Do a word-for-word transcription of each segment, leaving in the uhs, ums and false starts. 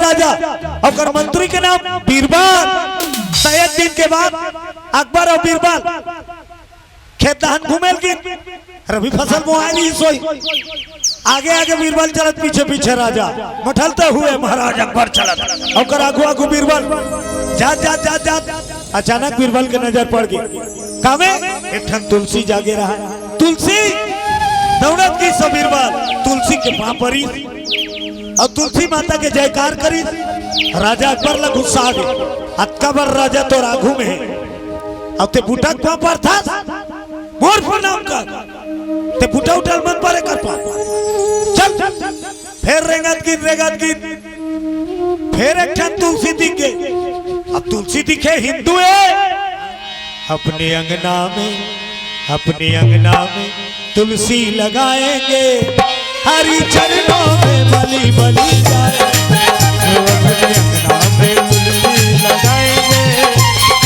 राजा, ओकर मंत्री के नाम बीरबल। त एक दिन के बाद अकबर अउ बीरबल खेत डहन घूमे लगिन। रबी फसल बोआए रहिस होही। आगे आगे बीरबल चलत, पीछे पीछे राजा। मठलते हुए महाराज अकबर चलत, ओकर आगू आगू बीरबल। जात जात जात जात अचानक बीरबल के नजर पड़ गे। कामे? एक ठन तुलसी जागे रहा। तुलसी! दौड़त गिस बीरबल, तुलसी के पाँव परिस अउ तुलसी माता के जयकार करिस। राजा अकबर ला गुस्सा आ गे, "अतका बर राजा तोर आगू में हे, अउ ते बुता के पाँव परथस? मोर प्रणाम कर, ते बुता उता ल मत पर एकर पाँव। चल।" फेर रेंगत गिन, रेंगत गिन, फेर एक ठन तुलसी दिख गे। अब तुलसी दिखे, हिंदू हे। अपने अंगना में, अपने अंगना में तुलसी लगाएंगे, हरि चरणों में बलि बलि जाएंगे। अपने अंगना में तुलसी लगाएंगे,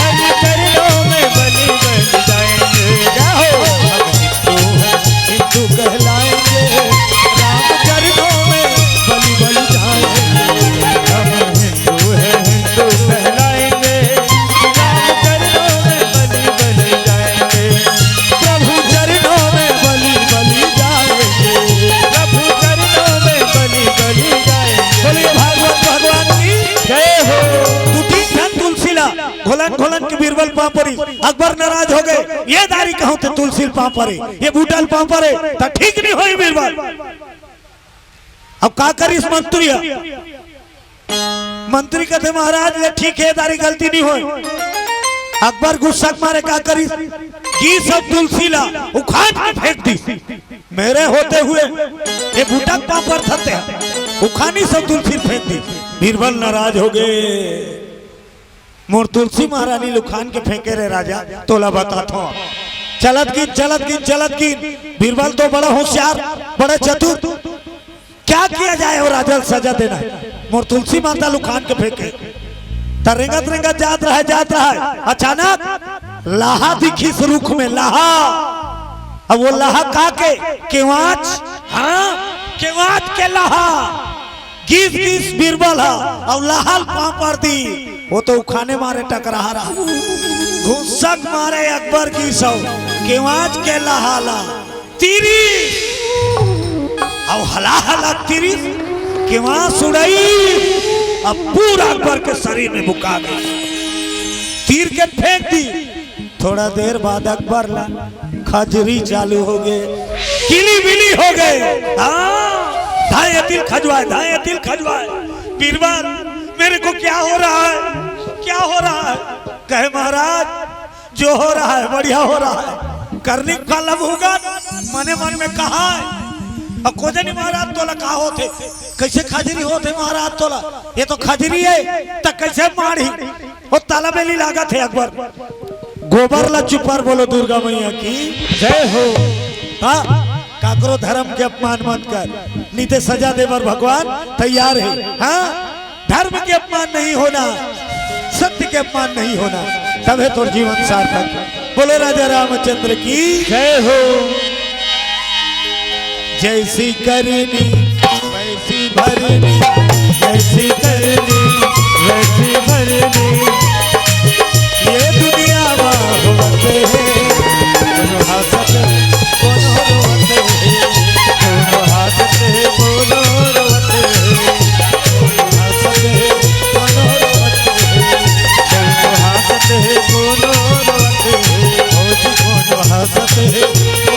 हरि चरणों में बलि बलि जाएंगे। क्या हो? हम हिंदू हैं, हिंदू कहलाएंगे, राम चरणों में बलि बलि जाएंगे। हम हिंदू हैं, हिंदू कहलाएंगे, राम चरणों में बलि बलि जाएंगे। प्रभु चरणों में बलि बलि जाएंगे, प्रभु चरणों में बलि बलि जाएंगे। बोलिए भागवत भगवान की जय हो। दू तीन ठन तुलसी ला घोलन घोलन के बीरबल पाँव परे, अकबर नाराज हो गे। ये दारी कहूँ ते तुलसी ल पाँव परे, ये बुता ल पाँव परे, त ठीक नहीं होही बीरबल। अब का करिस मंत्री ह? मंत्री कथे, "महाराज ले ठीक हे, दारी गलती नहीं होय।" अकबर गुस्सा के मारे का करिस? गिस अउ तुलसी ला उखान के फेंक दिस। मेरे होते हुए ये बुता के पाँव परथस ते, उखानिस अउ तुलसी ल फेंक दिस। बीरबल नाराज हो गे। "मोर तुलसी महारानी ल उखान के फेंके रे राजा, तोला बताथों।" चलत गिन, चलत गिन, चलत गिन। बीरबल तो बड़ा होशियार, बड़ा चतुर। क्या किया जाए, वो राजा ल सजा देना हे। "मोर तुलसी माता ल उखान के फेंके।" त रेंगत रेंगत जात रहे, जात रहे, अचानक लाहा दिखिस रुख में, लाहा। अब वो लाहा का के? केवाच। हाँ, केवाच के लाहा। गिस गिस बीरबल ह, अउ लाहा ल पाँव पर दिस। वो तो उखाने मारे टकराहा रहा। गुस्सा के मारे अकबर गिस अउ केवाच के लाहा ला तीरिस, अउ हला हला तीरिस, केवाच उड़ाइस, अब पूरा अकबर के शरीर में बुका गे। तीर के फेंक दिस। थोड़ा देर बाद अकबर ला खजरी चालू हो गे, किली बिली हो गे। हाँ, धाय एती ल खजवाय, धाय एती ल खजवाय। "बीरबल, मेरे को क्या हो रहा है, क्या हो रहा है?" कहे, "महाराज, जो हो रहा है, बढ़िया हो रहा है।" करनी काला भूगन मने मन में कहा है। अब को जनी महाराज तोला का होथे, कइसे खजरी होथे महाराज तोला? ये तो खजरी हे, त कइसे मारही? वो ताला बेली लागत हे अकबर। गोबर ला चुपर बोलो दुर्गा मैया की जय हो। हाँ, काकरो धर्म के अपमान मत कर, नी ते सजा देबर भगवान तैयार हे। हाँ, धर्म के अपमान नहीं होना, सत्य के अपमान नहीं होना, तभे तोर जीवन सार्थक। बोलो राजा रामचंद्र की जय हो। जैसी करनी वैसी भरनी, जैसी करनी वैसी भरनी। ये दुनिया मा होवत हे, कोनो हंसत हे, कोनो रोवत हे, कोनो हंसत हे, कोनो रोवत हे, कोनो हंसत हे, कोनो रोवत हे, कोनो हंसत हे, कोनो रोवत हे, ओ जी कोनो हंसत हे,